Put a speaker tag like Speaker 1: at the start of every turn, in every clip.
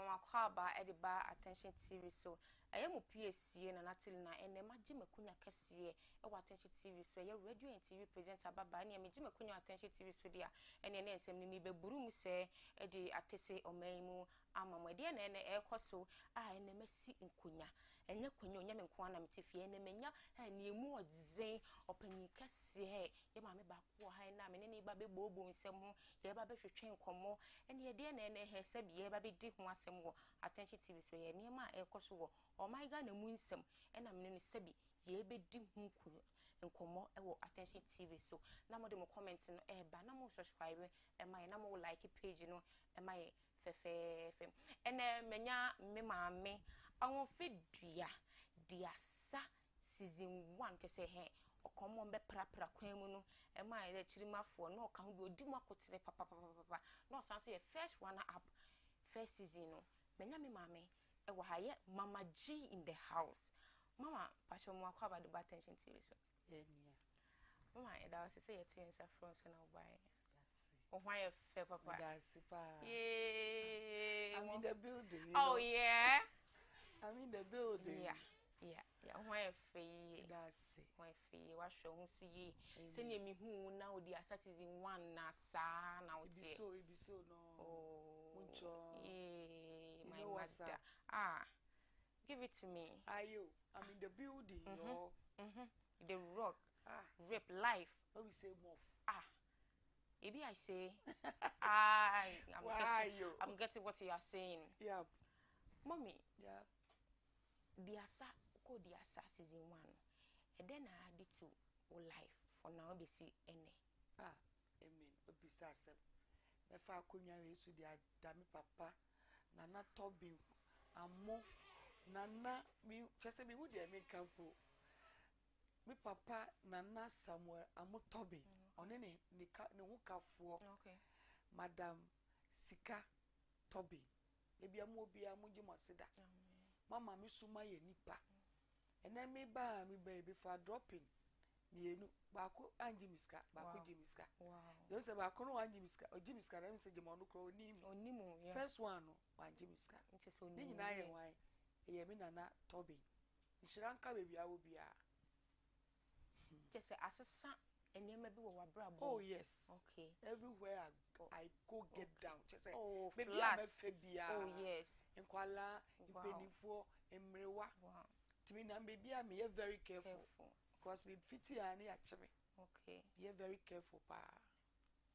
Speaker 1: Mema akwaaba de ba Attention TV so. Ɛyɛ mo piesie Nana Tilina. Ɛnnɛ magye m'akunya kɛseɛ wɔ Attention TV so. Ɛyɛ radio and TV presenter ababaa. Ɛnneɛ megye m'akunya wɔ Attention TV so deɛ a, ɛnneɛ ne nsɛm no mebɛburu mu sɛ de atese ɔman yi mu ama mo. Ɛdeɛn na ɛnnɛ ɛrekɔ so a ɛnnɛ masi nkonya? Ɛnyɛ konya o, ɛnyɛ me nko ara na mete fie. Ɛnnɛ manya nea ɛmu ɔdzen, ɔpanyin kɛseɛ, yɛ maame baako wɔ ha ɛnnɛ a me ne no reba abɛbooboo nsɛm ho, yɛreba abɛtwetwe nkɔmmɔ. Ɛnneɛ ɛdeɛn na ɛnnɛ hɛ sɛbi yɛreba abɛdi ho asɛm wɔ Attention TV so? Ɛyɛ nneɛma a ɛrekɔ so wɔ ɔman Ghana mu nsɛm ɛna me ne no sɛbi yɛrebɛdi ho nkɔmmɔ wɔ Attention TV so. Na mode mo comment no ɛreba, na mo subscribe ɛma yɛn, na mo like page no ɛma yɛn fɛfɛɛfɛ. Ɛnɛ manya me maame Ahofedua Diasa season 1 kyɛ sɛ hɛ ɔkɔmmɔ bɛprapra kwan mu no ɛma yɛ akyirimafoɔ na ɔka ho bi ɔdi mu akotene papapapapa na ɔsan so yɛ first runner up first season no. Manya me maame ɛwɔ ha, yɛ Mama G in the house. Mama pastor mu akɔ abade ba Attention TV so. Mama, ɛda wo sɛ yɛto yɛn nsa frɛ so na wobaeɛ. Wo ho ayɛ fɛ papa.
Speaker 2: Medase paa.
Speaker 1: Yay.
Speaker 2: I'm in the building. You
Speaker 1: oh
Speaker 2: know.
Speaker 1: Yeah.
Speaker 2: I'm in the building.
Speaker 1: Yeah. Wo ho ayɛ fɛ yie.
Speaker 2: Medase.
Speaker 1: Wo ho ayɛ fɛ yie. Wahwɛ wo ho so yie. Sɛnea mehu wo na wodi asa season 1 na saa na woteɛ.
Speaker 2: Ebi so, ebi so no.
Speaker 1: Oh.
Speaker 2: Mucho.
Speaker 1: Yeah,
Speaker 2: You
Speaker 1: my
Speaker 2: know what's
Speaker 1: mother.
Speaker 2: up.
Speaker 1: Ah. Give it to me.
Speaker 2: Ayo, I'm in the building, yo.
Speaker 1: The rock.
Speaker 2: Ah.
Speaker 1: Rip life.
Speaker 2: No we say muff.
Speaker 1: Ah. Maybe I say, I'm
Speaker 2: Why
Speaker 1: getting,
Speaker 2: you?
Speaker 1: I'm getting what you are saying.
Speaker 2: Yeah.
Speaker 1: Mommy.
Speaker 2: Yeah.
Speaker 1: Diasa, ko Diasa season 1. And then I added to life for now be see any.
Speaker 2: Ah, amen. Obisa asem. Me fa akonya we so dia da me papa Nana Tobin amo Nana mi chese mi hu dia me kampo. Me papa Nana Samuel Amo Tobin one ne ne ka ne ho kafoɔ.
Speaker 1: Okay.
Speaker 2: Madam Sika Tobin. Ebi amu obi amu gye mo aseda. Mama me suma ye nipa. Ene me ba me ba ebi fa dropping mienu baako angye me sika, baako gye me sika.
Speaker 1: Wow.
Speaker 2: Yɛn sɛ baako no wangye me sika, ogye me sika na ɛmi sɛ gye ma ɔno koraa oni mi.
Speaker 1: Oni mu, yeah.
Speaker 2: First one no wangye me sika.
Speaker 1: Nkyɛ sɛ
Speaker 2: Ne
Speaker 1: oni
Speaker 2: nyinaa yɛ
Speaker 1: mu.
Speaker 2: wan. Ɛyɛ me Nana Tobin. Nhyira nka baabi a wɔ biara.
Speaker 1: Kyɛ sɛ asesa nneɛma bi wɔ w'abrabɔ.
Speaker 2: Oh yes.
Speaker 1: Okay.
Speaker 2: Everywhere I go get down. Kyɛ sɛ
Speaker 1: Oh,
Speaker 2: baabi a
Speaker 1: flat.
Speaker 2: mɛfɛ biara.
Speaker 1: Oh yes.
Speaker 2: Nkwalaa,
Speaker 1: Wow.
Speaker 2: mpanimfoɔ, mmerewa.
Speaker 1: Wow.
Speaker 2: Tumi nam baabi a meyɛ very careful.
Speaker 1: Careful.
Speaker 2: Because me fiti a ne yɛakye me.
Speaker 1: Okay.
Speaker 2: Meyɛ very careful paa.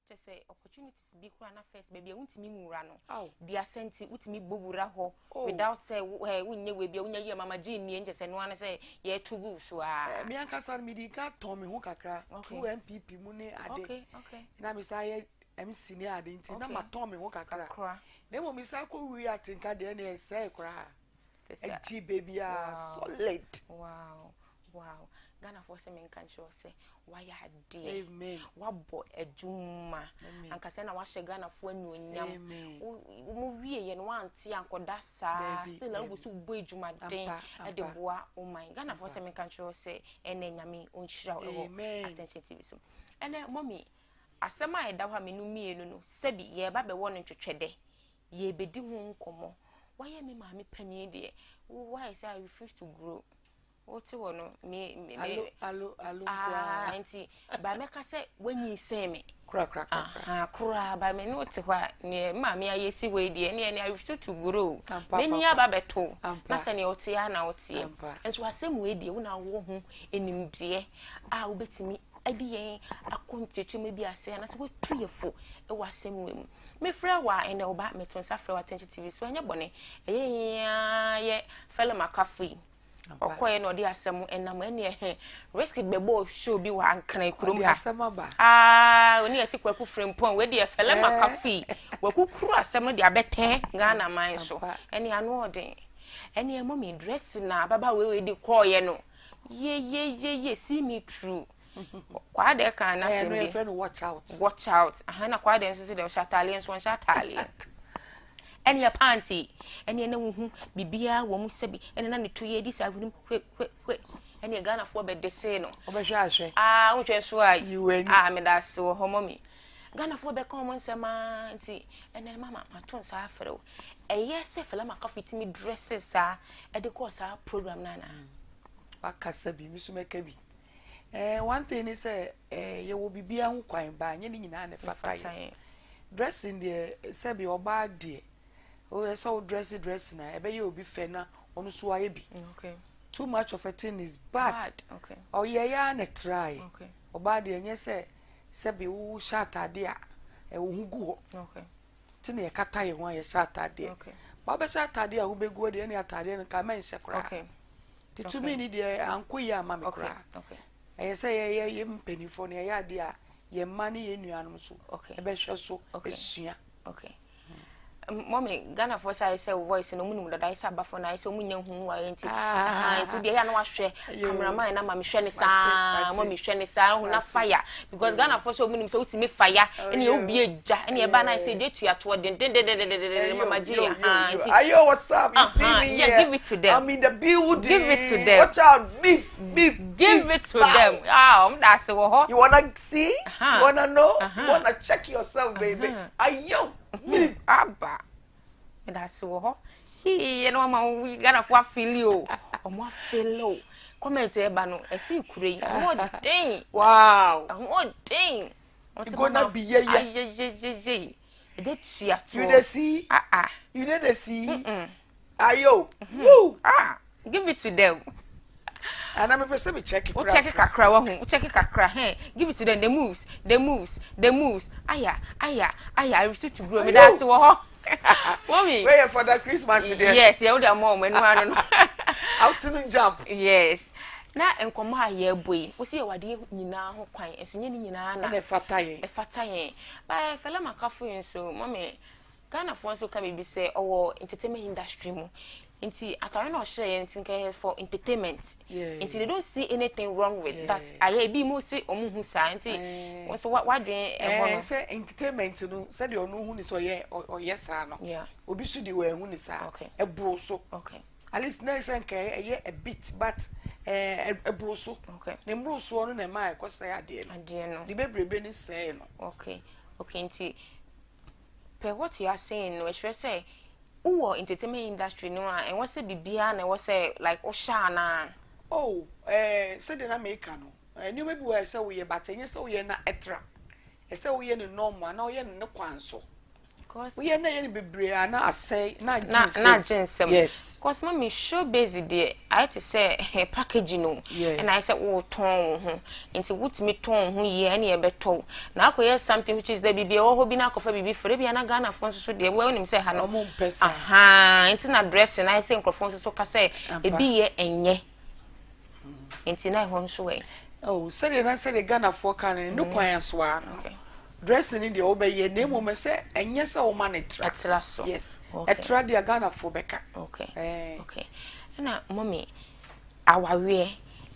Speaker 1: Kyɛ sɛ opportunities bi koraa na first baabi a wontumi nwura no.
Speaker 2: Aw.
Speaker 1: Di asɛnti wotumi bɔ wura hɔ
Speaker 2: Oh.
Speaker 1: without sɛ wo wonyɛ wei bi a wonya yie Mama G nie nkyɛ sɛ noa ne sɛ yɛto gu so a.
Speaker 2: Me ankasa no mede ka tɔn me ho kakra
Speaker 1: Okay.
Speaker 2: through NPP mu ne ade.
Speaker 1: Okay.
Speaker 2: Na me sa yɛ MC ne ade nti na
Speaker 1: Okay.
Speaker 2: ma tɔn me ho kakra.
Speaker 1: Kakra.
Speaker 2: Na mmom me sa kɔ wi atenka deɛ ne ɛsɛe koraa.
Speaker 1: Kyɛ sɛ-
Speaker 2: Agye baabi a
Speaker 1: Wow.
Speaker 2: solid.
Speaker 1: Wow. Wow. Ghana for sɛ menka nkyerɛ wo sɛ wayɛ adeɛ.
Speaker 2: Amen.
Speaker 1: Wabɔ adwuma.
Speaker 2: Amen.
Speaker 1: Ankasa na wahyɛ Ghanafoɔ anuonyam.
Speaker 2: Amen.
Speaker 1: Wo wie yɛ no wante ankɔda saa.
Speaker 2: Dabi,
Speaker 1: Still a
Speaker 2: dabi.
Speaker 1: wogu so bɔ adwumaden
Speaker 2: Ampa,
Speaker 1: ɛde
Speaker 2: ampa.
Speaker 1: boa wo man. Ghanafoɔ sɛ menka nkyerɛ wo sɛ ɛnɛ Nyame ɔnhyira wo ɛwɔ
Speaker 2: Amen.
Speaker 1: Attention TV so. Ɛnɛ mommy, asɛm a ɛda hɔ a menu mmienu no sɛbi yɛreba bɛwɔ no ntwetwɛdɛ. Yɛbɛdi ho nkɔmmɔ. Wayɛ me maame panyin deɛ. Why sɛ I refuse to grow. Wote hɔ no me
Speaker 2: Alo alo alo
Speaker 1: Ah,
Speaker 2: nkoa.
Speaker 1: nti ba mɛka sɛ wanyi sɛn me.
Speaker 2: Kora kora kora. kora.
Speaker 1: Aha, koraa ba me ne wote hɔ a neɛ maame ayɛ si hɔ yi deɛ neɛ I refuse to grow.
Speaker 2: Ampa,
Speaker 1: M'ani
Speaker 2: papa.
Speaker 1: aba bɛto.
Speaker 2: Ampa.
Speaker 1: Na sɛ neɛ wote a na woteɛ.
Speaker 2: Ampa.
Speaker 1: Nso asɛm wei deɛ wo na wowɔ ho nimdeɛ a wobɛtumi ade yɛn akɔ nkyerɛkyerɛmu bi ase anaasɛ woatu yɛ fo wɔ asɛm wei mu. Mefrɛ wo a ɛnɛ woba meto nsa frɛ wo Attention TV so ɛnyɛ bɔne. Ɛyɛ yɛn ara yɛ Fela Makafo yi. Ɔkɔɛ na ɔde asɛm ɛnam ɛne ɛhɛ risk bɛbɔ show bi wɔ Ankran kurom
Speaker 2: Ɔde
Speaker 1: ha.
Speaker 2: asɛm aba.
Speaker 1: Ah, oni yɛsi Kwaku Frimpong wei deɛ Fela Makafo yi wakukuru asɛm no de abɛtɛ Ghana man so.
Speaker 2: Ampa.
Speaker 1: Ɛne ano ɔden. Ɛne ɛmɔ mi dress na ababaawa wei de kɔɔyɛ no. Ye ye ye ye see me through. Kwade kan na
Speaker 2: Ɛyɛ
Speaker 1: asɛm
Speaker 2: no
Speaker 1: bi.
Speaker 2: yɛfrɛ no watch out.
Speaker 1: Watch out. Aha na kwade nso sɛ deɛ ɔhyɛ ataadeɛ nso ɔnhyɛ ataadeɛ. Ɛne yɛ panty. Ɛne ɛna wohu biribiara wɔ mu sɛbi. Ɛne na ne to yɛ di saa hwene hwe hwe hwe. Ɛne Ghanafoɔ bɛde see no.
Speaker 2: Wobɛhwɛ ahwɛ.
Speaker 1: Ah, wohwɛ nso a
Speaker 2: Yi w'ani.
Speaker 1: ah meda ase wɔ hɔ mɔmi. Ghanafoɔ bɛka wɔn nsɛm aa nti ɛnɛ mama mato nsa afrɛ wo. Ɛyɛ sɛ Fela Makafui tumi dresse saa ɛde kɔɔ saa program no anaa?
Speaker 2: Wakasa bi, me nso mɛka bi. Eh, one thing ne sɛ eh, yɛwɔ biribiara ho kwan ba nyɛ ne nyinaa na ɛfata yɛn. Dressing deɛ sɛbi ɔbaa deɛ woyɛ sɛ wo dress dressing a ɛbɛyɛ obi fɛ na ɔno nso ayɛ bi.
Speaker 1: Okay.
Speaker 2: Too much of a thing is bad.
Speaker 1: Bad. Okay.
Speaker 2: Ɔyɛ ya na try.
Speaker 1: Okay.
Speaker 2: Ɔbaa deɛ ɛnyɛ sɛ sɛbi wohyɛ ataade a ɛwo ho gu hɔ.
Speaker 1: Okay.
Speaker 2: Ti na yɛkata yɛn ho a yɛhyɛ ataadeɛ.
Speaker 1: Okay.
Speaker 2: Ba wobɛhyɛ ataadeɛ a wobɛgu hɔ deɛ ɛne ataadeɛ no nka mɛnhyɛ koraa.
Speaker 1: Okay.
Speaker 2: Nti tumi ni deɛ ankɔ yie ama me
Speaker 1: Okay.
Speaker 2: koraa.
Speaker 1: Okay.
Speaker 2: Ɛyɛ sɛ yɛyɛ yɛ mpanimfoɔ no yɛyɛ adeɛ a yɛn mma ne yɛn nuanom so
Speaker 1: Okay.
Speaker 2: ɛbɛhwɛ so
Speaker 1: Okay.
Speaker 2: esua.
Speaker 1: Okay. Mɔmi Ghanafoɔ sɛ ayɛ sɛ wo voice no ɔmo nim dada, ayɛ sɛ abafo no ayɛ sɛ ɔmo nya hu wa nti.
Speaker 2: Ah.
Speaker 1: Aha, nti deɛ ɛyɛ a na wahwɛ
Speaker 2: Ayo.
Speaker 1: cameraman na ma mehwɛ ne saa,
Speaker 2: Mate,
Speaker 1: mɔmi hwɛ ne saa, ɔho na
Speaker 2: Mate.
Speaker 1: fire because Ghanafoɔ sɛ ɔmo nim sɛ wotumi fire, ɛne
Speaker 2: Ayo.
Speaker 1: obi egya, ɛne ɛba na ayɛ sɛ egya tua toɔ dendendendendenden mama gye aha nti.
Speaker 2: Ayo, what's up? You see
Speaker 1: Uh-huh.
Speaker 2: me
Speaker 1: Yeah,
Speaker 2: here.
Speaker 1: give it to them.
Speaker 2: I'm in the building.
Speaker 1: Give it to them.
Speaker 2: Watch out. Beep, beep.
Speaker 1: Give
Speaker 2: beep.
Speaker 1: it to
Speaker 2: Bow.
Speaker 1: them. Ah, ɔmo da ase wɔ hɔ.
Speaker 2: You wanna see?
Speaker 1: Uh-huh.
Speaker 2: You wanna know?
Speaker 1: Uh-huh.
Speaker 2: You wanna check yourself, baby? Ayo, beep.
Speaker 1: Aba. Meda ase wɔ hɔ. Hii, ɛna wama wo Ghanafoɔ afeel o. Ɔmo afeel o. Comment ɛba no, ɛsi kure yi, ɛho ɔden.
Speaker 2: Wow.
Speaker 1: Ɛho ɔden. Ɔmo
Speaker 2: You
Speaker 1: sɛ
Speaker 2: gonna
Speaker 1: mama,
Speaker 2: be yeah, yeah.
Speaker 1: Ayeyeyeye. Ɛde tua toɔ.
Speaker 2: You dey see?
Speaker 1: Ah ah.
Speaker 2: You know they see? Ayo. Woo.
Speaker 1: Ah, give it to them.
Speaker 2: And I'm a person me check it.
Speaker 1: Wo check kakra wɔ ho. Wo check kakra. Hey, give it to them. The moves, the moves, the moves. Aya, aya, aya. I refuse to grow. Meda ase wɔ hɔ. Mommy.
Speaker 2: Where for the Christmas there?
Speaker 1: Yes, yeah, wo de ama ɔmo ɛnu ano no.
Speaker 2: Afternoon jump.
Speaker 1: Yes. Na nkɔmɔ a yɛrebɔ yi, wosi yɛ wadeɛ nyinaa ho kwan, nso nyɛ ne nyinaa na
Speaker 2: And ɛfata yɛn.
Speaker 1: ɛfata yɛn. But Fela Makafui yi nso, mɔmi, Ghanafoɔ nso ka biribi sɛ ɔwɔ entertainment industry mu. Nti atare na ɔhyɛ yɛn nti nka ɛyɛ for entertainment. Nti they don't see anything wrong with that. Ayɛ ebi mu si ɔmo hu saa nti wɔn nso wadwen ɛhɔ
Speaker 2: Eh,
Speaker 1: no.
Speaker 2: sɛ entertainment no sɛdeɛ ɔno hu ne sɛ ɔyɛ saa no obi so de wɔahu ne saa ɛboro so. At least na sɛ nka ɛyɛ a bit but ɛboro so. Ne mboro soɔ no na ɛma ɛkɔsɛe adeɛ no.
Speaker 1: Adeɛ no.
Speaker 2: De bebrebe ne sɛe no.
Speaker 1: Okay, nti per what you are saying no, ɛkyerɛ sɛ wowɔ entertainment industry no a ɛwɔ sɛ biribiara na ɛwɔ sɛ like wohyɛ anaa?
Speaker 2: Oh, sɛdeɛ na meka no, nneɛma bi wɔ a ɛsɛ woyɛ but ɛnyɛ sɛ woyɛ na ɛtra. Ɛsɛ woyɛ ne normal na woyɛ ne ne kwan so.
Speaker 1: Because
Speaker 2: Woyɛ na yɛ ne bebree a na asɛe na agye
Speaker 1: na
Speaker 2: nsɛm.
Speaker 1: na agye nsɛm.
Speaker 2: Yes.
Speaker 1: Because mami showbiz deɛ ayɛ te sɛ packaging o. Ɛna ayɛ sɛ wotɔn wo ho. Nti wotumi tɔn wo ho yie ɛne ɛbɛtɔ wo. Na akɔyɛ something which is dɛ biribi ɛwɔ hɔ bi na akɔfa biribi firi bi na Ghanafoɔ nso so deɛ wɔn nim sɛ ha no.
Speaker 2: Ɔmo mpɛ saa.
Speaker 1: Aha, nti na dressing ayɛ sɛ nkurɔfoɔ nso so ka sɛ
Speaker 2: Ampa.
Speaker 1: ebi yɛ ɛnyɛ. Nti na ɛhɔ nso ɛ.
Speaker 2: Oh, sɛdeɛ na sɛdeɛ Ghanafoɔ ka no ne kwan so a no. Dressing ni deɛ wobɛyɛ na mmom sɛ ɛnyɛ sɛ woma ne tra.
Speaker 1: Ɛtra so.
Speaker 2: Yes. Ɛtra deɛ Ghanafoɔ bɛka.
Speaker 1: Okay. Ɛna mɔmi awareɛ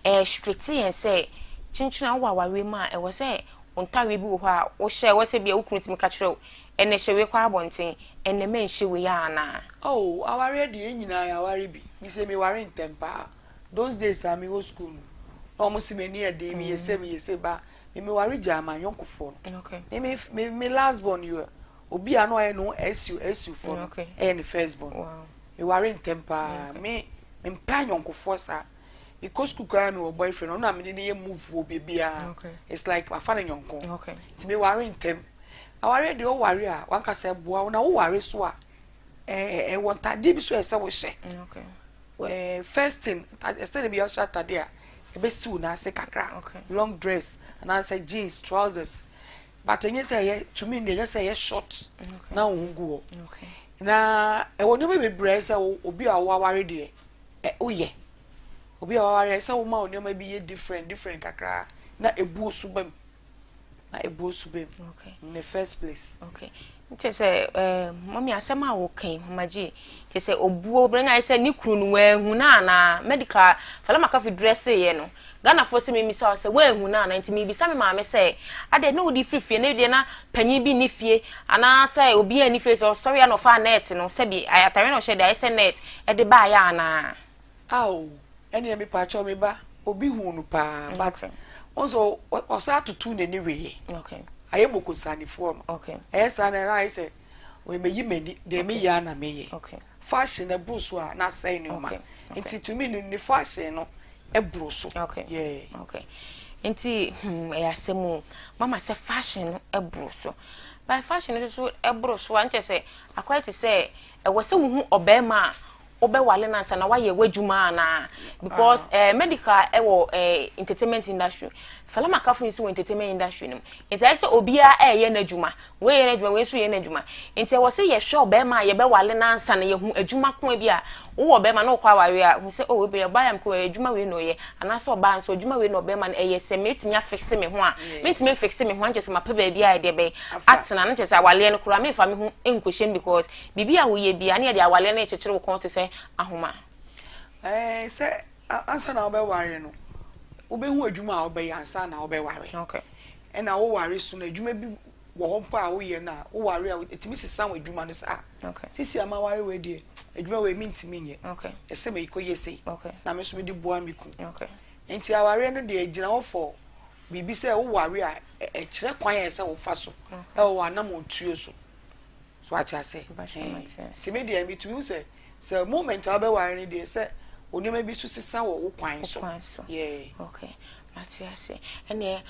Speaker 1: ɛyɛ strict yɛn sɛ kyenkyen a wowɔ awareɛ mu a ɛwɔ sɛ wo ntareɛ bi wɔ hɔ a wohyɛ ɛwɔ sɛ bia wo kunu tumi ka kyerɛ wo ɛnɛ hyɛ wei kɔ abɔnten ɛnɛ mɛnhyɛ wei anaa.
Speaker 2: Oh, awareɛ deɛ yɛn nyinaa yɛ aware bi. Mi sɛ mi ware ntɛm paa. Those days a mi wɔ school no na wɔn si m'ani ɛden mi yɛ sɛ mi yɛ sɛ ba mi mi ware gya ama nyɔnkofoɔ no. Mi last born yɛ obi a na ɔyɛ no SU SU foɔ no ɛyɛ ne first born.
Speaker 1: Wow.
Speaker 2: Mi ware ntɛm paa. Mi mpɛ anyɔnkofoɔ saa. Mi kɔ school koraa mi wɔ boyfriend ɔno na mi de ne yɛ move wɔ beebiara. It's like afa ne nyɔnko. Nti mi ware ntɛm. Aware deɛ ɔware a wankasa ɛboa wo na woware so a ɛwɔ ntadeɛ bi so a ɛsɛ wohyɛ. First thing ɛsɛ de bi ahyɛ atadeɛ a ɛbɛsi wo n'ase kakra. Long dress anaasɛ jeans trousers but ɛnyɛ sɛ ɛyɛ to me deɛ ɛnyɛ sɛ ɛyɛ short na wo ho gu hɔ. Na ɛwɔ nneɛma bebree a ɛsɛ obi a waware deɛ woyɛ. Obi a waware ɛsɛ woma wo nneɛma bi yɛ different different kakra na ebuo so bam. Na ebuo so bam. In the first place.
Speaker 1: Okay. Nkyɛ sɛ mɔmi asɛm a wɔka Mama G kyɛ sɛ obuo bere na ayɛ sɛ ne kunu no wɔahu no anaa medical Fela Makafui dress yɛ no Ghanafoɔ sɛ memisa wo sɛ wɔahu no anaa nti mebisa me maame sɛ adeɛ na wode firi fie na deɛ na panyin bi ne fie anaasɛ obi a ne fie sɛ ɔsɔre a na ɔfaa net no sɛbi atare na ɔhyɛ deɛ ayɛ sɛ net ɛde baayɛ anaa.
Speaker 2: Aw, ɛneɛ mepaakyɛw me ba obi hu no paa but wɔn nso ɔsa atoto n'ani weyɛ. Ayɛ mokosanifoɔ no. Ɛyɛ saa na ɛna ayɛ sɛ meyi m'ani, deɛ meyɛ ara na meyɛ. Fashion no ɛboro so a na asɛe nneɛma. Nti to me no ne fashion no ɛboro so. Yeah.
Speaker 1: Okay. Nti hmm ɛyɛ asɛm o. Mama sɛ fashion no ɛboro so. But fashion no nso ɛboro so a nkyɛ sɛ akɔyɛ te sɛ ɛwɔ sɛ wohu ɔbarima a wobɛwale no ansa na woayɛ w'adwuma anaa because eh, medical ɛwɔ eh, entertainment industry Fela Makafui nso wɔ entertainment industry no mu nti ayɛ sɛ obiara ɛyɛ n'adwuma wei yɛ n'adwuma wei nso yɛ n'adwuma nti ɛwɔ sɛ yɛhwɛ ɔbarima a yɛbɛwale no ansa na yɛhu adwuma ko bi a wowɔ ɔbarima na wokɔ aware a hu sɛ oh ebi ɔbaa yɛ mekɔ adwuma wei na ɔyɛ anaasɛ ɔbaa nso adwuma wei na ɔbarima no ɛyɛ sɛ metumi afixe me ho a mentumi mfixe me ho ankyɛ sɛ mapɛ baabi a ɛdeɛ bɛn atena no kyɛ sɛ awaleɛ no koraa memfa me ho nkɔhyɛ mu because Biribi a woyɛ biara, na yɛde awareɛ no rekyekyere wo kɔn te sɛ ahoma.
Speaker 2: Ɛɛ, sɛ ansa na wobɛware no, wobɛhu adwuma a wobɛyɛ ansa na wobɛware.
Speaker 1: Okay.
Speaker 2: Ɛna woware so no, adwuma bi wɔ hɔ mpo a woyɛ no a, woware a, ɛtumi sesa w'adwuma no saa.
Speaker 1: Okay.
Speaker 2: Sisi a maware wei deɛ, adwuma wei mentumi nyɛ.
Speaker 1: Okay.
Speaker 2: Ɛsɛ mekɔyɛ sei.
Speaker 1: Okay.
Speaker 2: Na me nso mede boa me kun.
Speaker 1: Okay.
Speaker 2: Nti awareɛ no deɛ, ɛgyina hɔ for biribi sɛ woware a, ɛkyerɛ kwan a ɛsɛ wofa so ɛwɔ w'anammɔntuo so. So wate ase? Nti me deɛ metumi hu sɛ sɛ moment a wobɛware no deɛ sɛ onneɛma bi so sesa wɔ wo kwan so.
Speaker 1: Kwan so.
Speaker 2: Yeah.
Speaker 1: Okay, mate ase. Ɛneɛ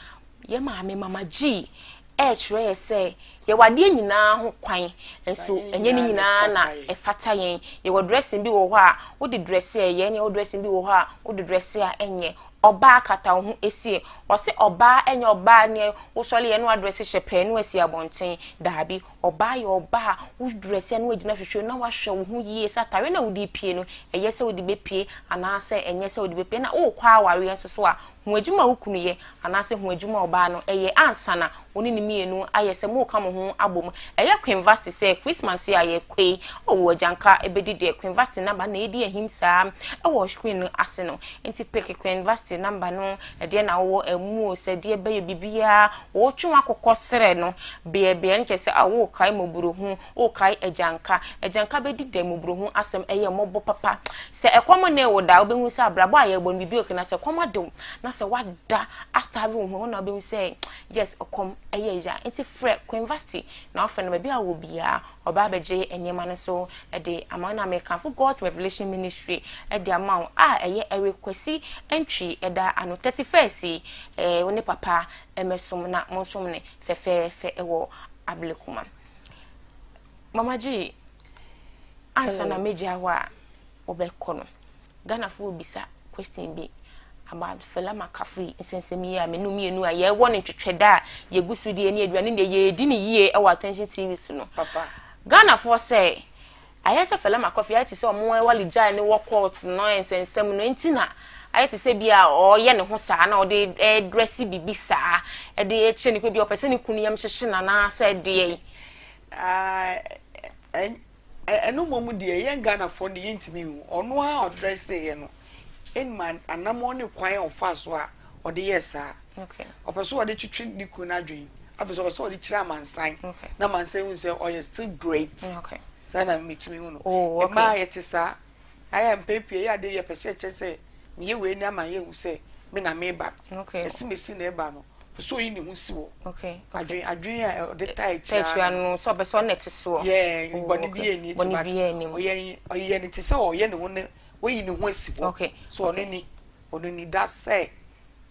Speaker 1: yɛ maame Mama G ɛrekyerɛ yɛ sɛ yɛwɔ adeɛ nyinaa ho kwan nso ɛnyɛ ne nyinaa na ɛfata yɛn. Yɛwɔ dressing bi wɔ hɔ a wode dresse a ɛyɛ, ɛne yɛwɔ dressing bi wɔ hɔ a wode dresse a ɛnyɛ. Ɔbaa kata wo ho sie. Ɔse ɔbaa ɛnyɛ ɔbaa neɛ wosɔre yɛ na wadrɛse hyɛ pɛɛ na wasi abɔnten. Daabi, ɔbaa yɛ ɔbaa a wo drɛse a na wagyina hwehwɛ mu na wahwɛ wo ho yie sɛ atareɛ no a wode repie no ɛyɛ sɛ wode bɛpie anaasɛ ɛnyɛ sɛ wode bɛpie. Ɛna worekɔ awareɛ nso so a, hu adwuma a wo kunu yɛ anaasɛ hu adwuma a ɔbaa no yɛ ansa na wo ne no mmienu ayɛ sɛ moreka mo ho abom. Ɛyɛ Queen Vasti sɛ Christmas yi a yɛrekɔ yi, oh, Agyanka bɛdi deɛ Queen Vasti number na ɛredi ahim saa wɔ screen no ase no. Nti pick Queen Vasti number no, ɛdeɛ na wowɔ ɛmu o, sɛ deɛ bɛyɛ biribiara, wotwe w'akokɔ serɛ no, beɛbeɛ no kyerɛ sɛ ah, wokae mmɔborɔhu, wokae Agyanka. Agyanka bɛdi dɛ mmɔborɔhu asɛm ɛyɛ mmɔbɔ papa. Sɛ ɛkɔm nnee wo da a, wobɛhu sɛ abrabɔ a yɛrebɔ no biribi okay, na sɛ ɛkɔm ade wo, na sɛ woada astarve wo ho, ɛhɔ na wobɛhu sɛ Yes ɔkɔm yɛ ya nti frɛ Queen Vasti na wafrɛ no baabi a ɔwɔ biara ɔba abɛgye nneɛma no so de ama wo na mekamfo God's Revelation Ministry de ama wo a ɛyɛ Eric Kwasi Antwi ɛda ano 31st yi eh, wo ne papa mmɛsom na monsom no fɛfɛɛfɛ ɛwɔ Ablekuma. Mama G, ansa na mɛgya hɔ a wobɛkɔ no Ghanafoɔ rebisa question bi about Fela Makafui nsɛnsɛm yi a me no mmienu a yɛwɔ no ntwetwɛda a yɛgu so deɛ ne aduane deɛ yɛredi no yie wɔ Attention TV so no.
Speaker 2: Papa.
Speaker 1: Ghanafoɔ sɛ ayɛ sɛ Fela Makafui ayɛ te sɛ ɔmo wale gyae ne wɔ court no nsɛnsɛm no nti na ayɛ te sɛ bi a ɔyɛ ne ho saa na ɔde ɛdrɛse biribi saa ɛde kyerɛ ne kunu bi a ɔpɛ sɛ ne kunu yam hyehye no anaasɛ deɛ.
Speaker 2: Ah, Ɛno mmom deɛ yɛn Ghanafoɔ no yɛntumi nhu. Ɔno ara a ɔdrɛseeɛ no nim anammɔn ne kwan a ɔfaa so a ɔde yɛɛ saa. Ɔpɛ sɛ ɔde twetwe ne kunu no adwene. Afei nso ɔpɛ sɛ ɔde kyerɛ amansan na amansan hu sɛ ɔyɛ still great. Saa na metumi hu no.
Speaker 1: Oh,
Speaker 2: Mmaa yɛte saa. Ayɛ a mpɛn pii ɛyɛ ade yɛpɛ sɛ ɛkyerɛ sɛ meyɛ wei ne ama yɛahu sɛ me na meba no. Asimesi na ɛba no. Ɔpɛ sɛ ɔyi ne ho si hɔ. Adwene adwene a ɔde taa akyire
Speaker 1: ara no. Sɛ ɔpɛ sɛ ɔna ɛte soɔ.
Speaker 2: Yeah, bɔne biara nni akyi but ɔyɛ ɔyɛ no te sɛ ɔyɛ ne ho ne wayi ne ho asi hɔ. So ɔno ni ɔno ni da sɛ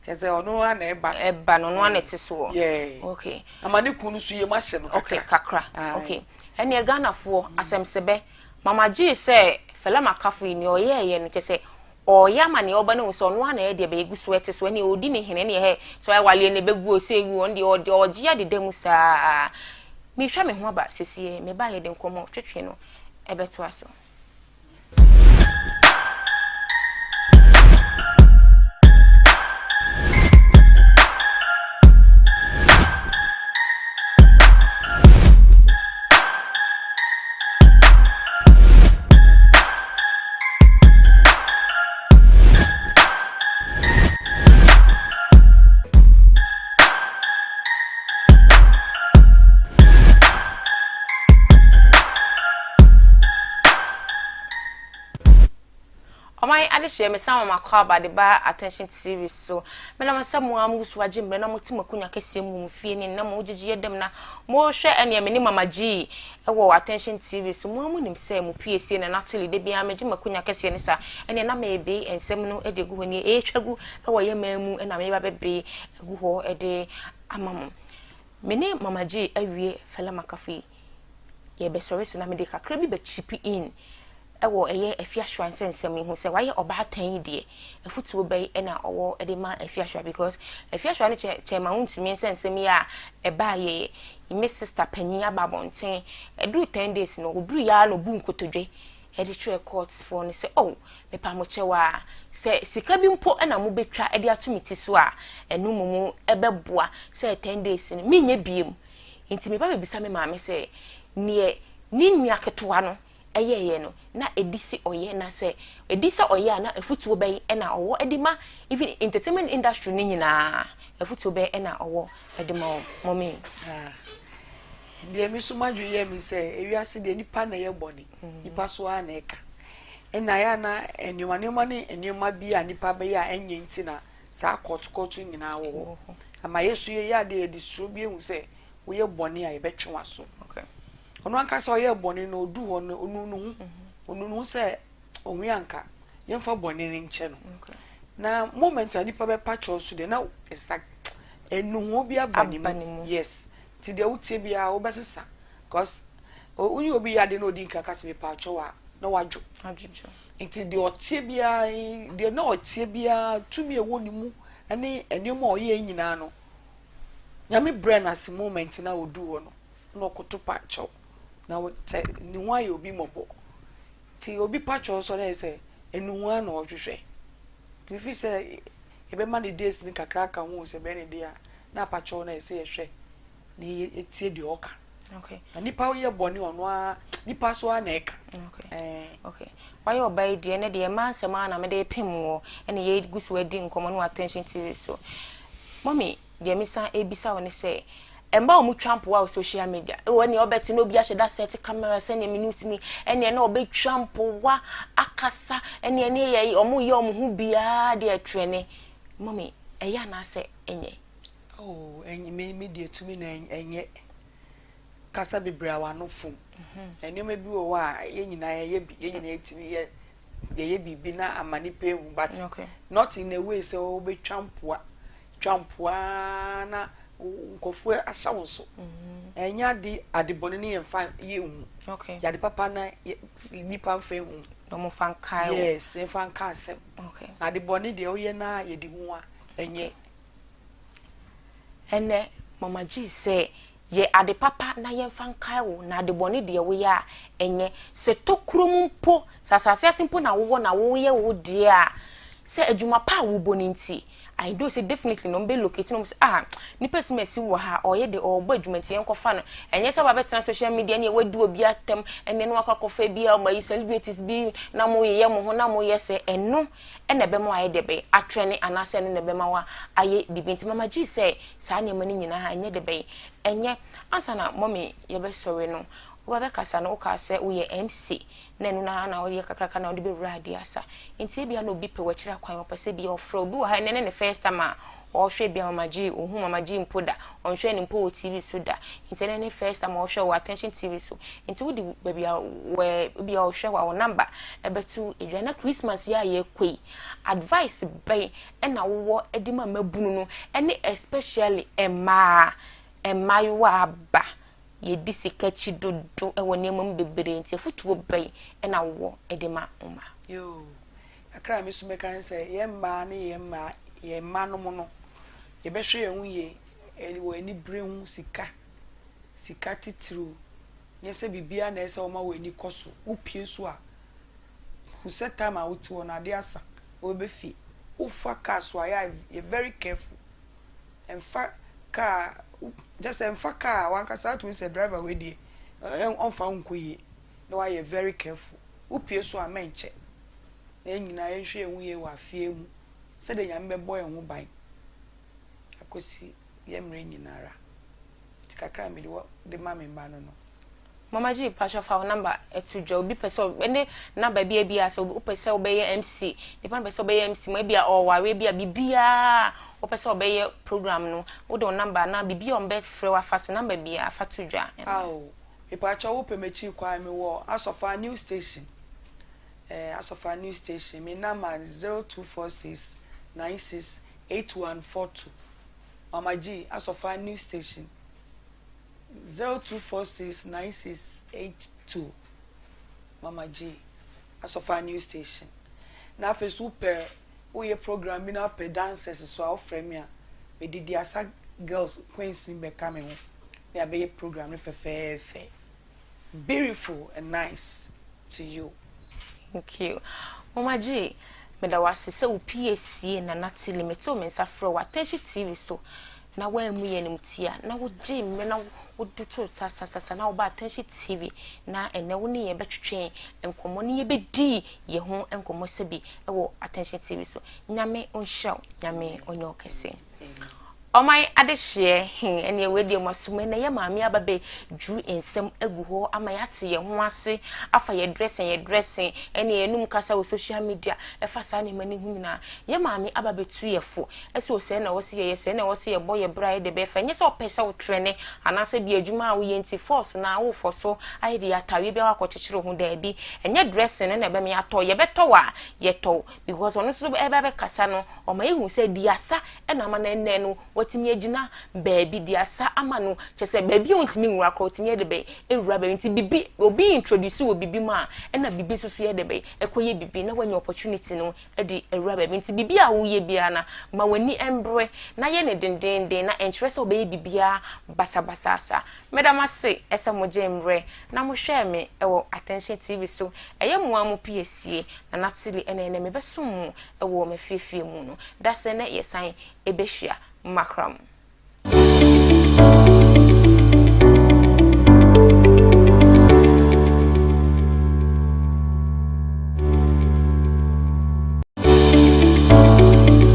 Speaker 2: kyerɛ sɛ ɔno ara na ɛba
Speaker 1: no. Ɛba no ɔno ara na ɛte soɔ.
Speaker 2: Yeah.
Speaker 1: Okay.
Speaker 2: Ama ne kunu no nso yam ahyɛ no kakra.
Speaker 1: Okay, kakra. Okay. Ɛnneɛ Ghanafoɔ asɛmsebɛ Mama gyee sɛ Fela Makafo yi nea ɔyɛɛyɛ no kyerɛ sɛ ɔɔyɛ ama nea ɔba no ahu sɛ ɔno ara na ɛyɛ deɛ bɛyɛ gu so ɛte so ɛneɛ ɔɔdi ne hene ɛneɛ hɛ sɛ ɔyɛ waleɛ na ɛbɛgu o sɛ ɛngu ɔno deɛ ɔdeɛ ɔgye adeda mu saa. Mehwɛ me ho aba sesiɛ meba a yɛde nkɔmmɔ twetwe no ɛbɛtoa so. Ɔman adehyeɛ, mesan ma makɔ aba de ba Attention TV so. Meda mo sɛ mo ara mo so agye mmerɛ na mo te mo akonnwa kɛseɛ mu wɔ mo fie ne nnɛ mo gyegye yɛ dɛm na mo hwɛ ɛneɛ me ne Mama G wɔ Attention TV so. Mo ara mo nim sɛ mo piesie na Natalie da biara megye m'akonnwa kɛseɛ ne saa ɛneɛ na mebe nsɛm no de agu hɔ neɛ ɛretwa gu wɔ yɛ man mu na meba bɛbe agu hɔ de ama mo. Me ne Mama G awie Fela Makafui yɛbɛsɔre so na mede kakra bi bɛ chip in wɔ ɛyɛ Afiasoa nsɛnsɛm yi ho sɛ wayɛ ɔbaatan yi deɛ afutuo bɛn na ɔwɔ de ma Afiasoa because Afiasoa no kyɛ kyɛ ma wontumi nsɛnsɛm yi a ɛbaa yɛ me sister panyin aba abɔnten ɛduru 10 days no ɔduru yɛ ara na ɔbu nkotodwe ɛde kyerɛ court foɔ no sɛ oh mepa mo kyɛw a sɛ sika bi mpo na mobɛtwa de ato me ti so a ɛno mmom ɛbɛboa sɛ 10 days no menyɛ biem. Nti meba bɛbisa me maame sɛ neɛ ne nua ketewa no ɛyɛeɛ no na ɛdi se ɔyɛ na sɛ ɛdi sɛ ɔyɛ a na afutuo bɛn na ɔwɔ de ma even entertainment industry no nyinaa afutuo bɛn na ɔwɔ de ma wɔn mɔmi?
Speaker 2: Ah, deɛ me so madwene yɛ me sɛ ewiase deɛ nipa na ɛyɛ bɔne, nipa so ara na ɛka. Ɛna ɛyɛ a na nneɛma nneɛma ne nneɛma bi a nipa bɛyɛ a ɛnyɛ nti na saa kɔɔto kɔɔto nyinaa wɔ hɔ. Ama yɛ so yɛyɛ adeɛ yɛde suro bi ehu sɛ woyɛ bɔne a yɛbɛtwe w'aso. Ɔno ankasa ɔyɛɛ bɔne no ɔdu hɔ no ɔnu ne ho, ɔnu ne ho sɛ ɔhwe anka yɛmfa bɔne no nkyɛ no. Na moment a nipa bɛpa kyɛw so deɛ na ɛsa ɛnuho bi aba ne mu. Yes, nti deɛ wotie biara wobɛsesa cause wonye obi yɛ ade na ɔdi nka ka sɛ mepa kyɛw a na wadwo. Nti deɛ ɔteɛ biara deɛ na ɔteɛ biara tumi a ɛwɔ ne mu ne nneɛma a ɔyɛ nyinaa no Nyame brɛɛ no ase moment no a ɔduu hɔ no na ɔkoto pa kyɛw na sɛ ne ho ayɛ obi mmɔbɔ nti obi pa kyɛw nso na yɛ sɛ ɛnuhu ara na ɔhwehwɛ nti mefi sɛ yɛbɛma ne days no kakra aka ho sɛ bɛyɛ ne deɛ a na apa kyɛw na yɛ sɛ yɛhwɛ na yɛtie deɛ ɔka.
Speaker 1: Okay.
Speaker 2: Na nipa yɛ bɔne ɔno ara nipa so ara na ɛka.
Speaker 1: Okay.
Speaker 2: Eh.
Speaker 1: Okay. Wayɛ ɔba yi deɛ ne deɛ mmaa nsɛm ara na mede pem wɔ ɛna yɛgu so adi nkɔmmɔ no wɔ Attention TV so. Mɔmi, deɛ mesan ebisa wo ne sɛ mmaa a wɔtwa mpoa wɔ social media ɛwɔ ɛnea ɔbɛte na obi ahyɛ da set camera sɛnea me news mi ɛnea na ɔbɛtwa mpoa akasa ɛnea ne yɛ wɔn yɛ wɔn ho biara deɛ ɛtrɛne. Mɔmi, ɛyɛ anaasɛ ɛnyɛ?
Speaker 2: Oh, ɛnyɛ me me deɛ tumi na ɛnyɛ kasa bebree a w'ano fom. Nneɛma bi wɔ hɔ a yɛn nyinaa yɛyɛ bi, yɛn nyinaa yɛtumi yɛ yɛyɛ biribi na ama nipa ehu but
Speaker 1: okay.
Speaker 2: not in a way sɛ wobɛtwa mpoa twa mpoa na nkɔfoɔ ahyɛ wo so. Ɛnyɛ ade ade bɔne ne yɛmfa yɛ hu.
Speaker 1: Okay.
Speaker 2: Yɛade papa na nipa mfa ehu.
Speaker 1: Na wɔn fa nkae wo.
Speaker 2: Yes, yɛmfa nka asɛm.
Speaker 1: Okay.
Speaker 2: Na ade bɔne deɛ woyɛ na yɛde hu a ɛnyɛ.
Speaker 1: Ɛnnɛ, Mama G sɛ, Yɛ ade papa na yɛmfa nkae wo, na ade bɔne deɛ woyɛ a, ɛnyɛ. Sɛ tokuro mu mpo, sɛ asase ase mpo na wowɔ na woyɛ wo deɛ a, sɛ adwuma pa a wobɔ no nti, I know sɛ definitely no wɔbɛ locate no, wɔn sɛ ah, nipa si ma si wɔ ha, ɔyɛ de, ɔrebɔ adwuma nti yɛnkɔfa no. Ɛnyɛ sɛ wabɛtena social media ne wadi obi atɛm, ɛnɛ no wakɔ akɔfa bi a, ɔma yi celebrities bi na moyeyɛ mo ho na moyɛ sɛ ɛno na ɛbɛma wayɛ dɛ bɛn atrɛne anaasɛ ɛno na ɛbɛma wayɛ biribi. Nti mama gyee sɛ saa nneɛma no nyinaa ɛnyɛ dɛ bɛn ɛnyɛ. Ansa na mɔmi yɛbɛsɔre no, woba bɛkasa no wokaa sɛ woyɛ MC na ɛno no ara na woyɛ kakraka na wode bɛwura adeɛ asa. Nti ebia na obi pɛ w'akyiri akwan, ɔpɛ sɛ ebia ɔfrɛ wo. Obi wɔ ha ɛnnɛ ne ne first time a ɔrehwɛ ebia Mama G, ɔnhuu Mama G mpo da, ɔnhwɛɛ no mpo wɔ TV so da. Nti ɛnnɛ ne first time a ɔrehwɛ wo wɔ Attention TV so. Nti wode baabi a wɔ ebia ɔhwɛ wo a wo number ɛbɛto dwa. Na Christmas yi a yɛrekɔ yi, advice bɛn na wowɔ de ma mmabunu no ne especially mmaa, mmaayewa aba, yɛdi sika akyi dodo wɔ nneɛma mu bebree nti afotuo bɛn na wowɔ de ma mmaa?
Speaker 2: Yoo, kakra a me nso mɛka ne sɛ yɛn mmaa ne yɛn mmaa yɛn mma nom no, yɛbɛhwɛ yɛn ho yie wɔ anibere ho, sika, sika titiriw. Nyɛ sɛ biribiara na ɛsɛ sɛ woma w'ani kɔ so. Wopue nso a, hu sɛ time a wote hɔ no ade asa, wobɛba fie. Wofa car so a, yɛ a yɛ very careful. Mfa car kyerɛ sɛ mfa car a w'ankasa wotumi sɛ driver wei deɛ ɔmfa wo nkɔ yie na woayɛ very careful. Wopue so a mɛnkyɛ. Na yɛn nyinaa yɛnhwɛ yɛn ho yie wɔ afeɛ mu sɛdeɛ Nyame bɛbɔ yɛn ho ban akɔsi yɛn mmerɛ nyinara. Nti kakra a mede wɔ de ma me mma no no.
Speaker 1: Mama G, pakyɛ fa wo number to dwa, obi pɛ sɛ ɛne number bi a bi a sɛ wopɛ sɛ wobɛyɛ MC, nipa no pɛ sɛ ɔbɛyɛ MC ma ebi a ɔware bi a biribiara wopɛ sɛ ɔbɛyɛ program no, wode wo number anaa biribi a wɔbɛfrɛ wo afa so, number biara fa to dwa.
Speaker 2: Ao, mepakyɛ wopɛ m'akyiri kwan, mewɔ Asɔfaa New Station, eh, Asɔfaa New Station, me number 0246 96 8142, Mama G, Asɔfaa New Station. 02469682 Mama G, Asɔfaa New Station. Na afei so wopɛ woyɛ program bi na wopɛ dancers so a wofrɛ me a mede Diasa girls queens no bɛka me ho na yɛabɛyɛ program no fɛfɛɛfɛ. Beautiful and nice to you.
Speaker 1: Thank you. Mama G, meda wo ase sɛ wo pie sie Nana Tilly. Metoo me nsa frɛ wo Attention TV so na woammu yɛn animtia na wogyee mmerɛ na wode too sasasasa na woba Attention TV na ɛnɛ wo ne yɛn bɛtwetwe nkɔmmɔ ne yɛbɛdi yɛn ho nkɔmmɔ sɛbi ɛwɔ Attention TV so. Nyame ɔnhyira wo, Nyame ɔnyɛ wo kɛse. Ɔman adehyeɛ he ɛneɛ wei deɛ mo asom ɛnɛ yɛ maame aba bɛ duru nsɛm agu hɔ ama yɛate yɛn ho ase afa yɛ dressing yɛ dressing ɛne yɛnum kasa wɔ social media ɛfa saa nneɛma no ho nyinaa. Yɛ maame aba bɛtu yɛ fo ɛsɛ o sɛɛ na ɛwɔ sɛ yɛyɛ, sɛɛ na ɛwɔ sɛ yɛbɔ yɛ bra yɛ de bɛyɛ fɛ. Ɛnyɛ sɛ ɔpɛ sɛ wotrɛne anaasɛ bi adwuma a woyɛ nti force na wofɔ so ayɛ de atareɛ bi a wakɔkyekyere ho. Daabi, ɛnyɛ dressing no na ɛbɛma yɛatɔ. Yɛbɛtɔ wɔ a yɛtɔ because ɔno nso ɛbɛ bɛkasa no ɔma yɛhu sɛ diasa ɛna ama no ɛnɛ no watumi agyina baabi. Diasa ama no kyɛ sɛ baabi a ɔntumi nwura korɔ ɔtumi yɛ de bɛn ewura baabi. Nti bibi obi introduce wɔ bibi mu a ɛna bibi nso so yɛ de bɛn ɛkɔyɛ bibi na wanya opportunity no ɛde ewura baabi. Nti bibi a woyɛ biara na ma w'ani mbrɛ na yɛ ne dendenden na ɛnkyerɛ sɛ ɔbɛyɛ bibiara basabasa saa. Mɛda ase ɛsɛ mo gye mbrɛ na mo hwɛ me ɛwɔ Attention TV so. Ɛyɛ mo a mo pie sie na Natili ɛna ɛnɛ mebɛsom mo ɛwɔ m'afiefie mu no dasɛ nɛ yɛsan ɛbɛhyia makram.